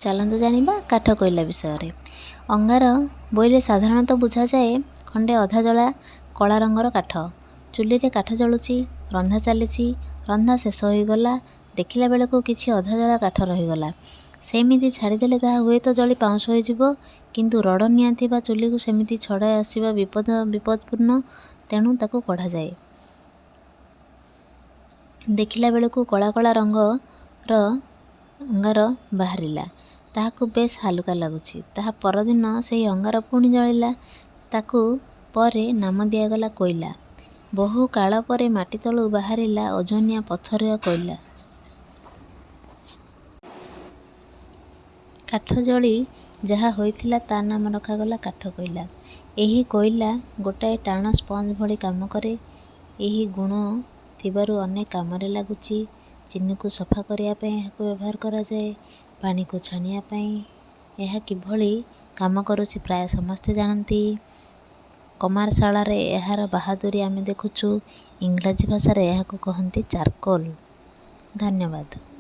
ଚାଲନ୍ତୁ ଜାଣିବା କାଠ କୋଇଲା ବିଷୟରେ। ଅଙ୍ଗାର ବୋଇଲେ ସାଧାରଣତଃ ବୁଝାଯାଏ ଖଣ୍ଡେ ଅଧାଜଳା କଳା ରଙ୍ଗର କାଠ। ଚୁଲିରେ କାଠ ଜଳୁଛି, ରନ୍ଧା ଚାଲିଛି। ରନ୍ଧା ଶେଷ ହୋଇଗଲା, ଦେଖିଲା ବେଳକୁ କିଛି ଅଧାଜଳା କାଠ ରହିଗଲା। ସେମିତି ଛାଡ଼ିଦେଲେ ତାହା ହୁଏତ ଜଳି ପାଉଁଶ ହୋଇଯିବ, କିନ୍ତୁ ରଡ଼ ନିଆଁ ଥିବା ଚୁଲିକୁ ସେମିତି ଛଡ଼ା ଆସିବା ବିପଦପୂର୍ଣ୍ଣ, ତେଣୁ ତାକୁ କଢ଼ାଯାଏ। ଦେଖିଲା ବେଳକୁ କଳା କଳା ରଙ୍ଗର ଅଙ୍ଗାର ବାହାରିଲା। ତାହାକୁ ବେଶ୍ ହାଲୁକା ଲାଗୁଛି। ତାହା ପରଦିନ ସେହି ଅଙ୍ଗାର ପୁଣି ଜଳିଲା। ତାକୁ ପରେ ନାମ ଦିଆଗଲା କୋଇଲା। ବହୁ କାଳ ପରେ ମାଟି ତଳୁ ବାହାରିଲା ଓଜନିଆ ପଥରୁଆ କୋଇଲା। କାଠ ଜଳି ଯାହା ହୋଇଥିଲା ତା ନାମ ରଖାଗଲା କାଠ କୋଇଲା। ଏହି କୋଇଲା ଗୋଟାଏ ଟାଣ ସ୍ପଞ୍ଜ ଭଳି କାମ କରେ। ଏହି ଗୁଣ ଥିବାରୁ ଅନେକ କାମରେ ଲାଗୁଛି। ଚିନିକୁ ସଫା କରିବା ପାଇଁ ଏହାକୁ ବ୍ୟବହାର କରାଯାଏ, ପାଣିକୁ ଛାଣିବା ପାଇଁ। ଏହା କିଭଳି କାମ କରୁଛି ପ୍ରାୟ ସମସ୍ତେ ଜାଣନ୍ତି। କମାରଶାଳରେ ଏହାର ବାହାଦୁରୀ ଆମେ ଦେଖୁଛୁ। ଇଂରାଜୀ ଭାଷାରେ ଏହାକୁ କହନ୍ତି ଚାରକୋଲ। ଧନ୍ୟବାଦ।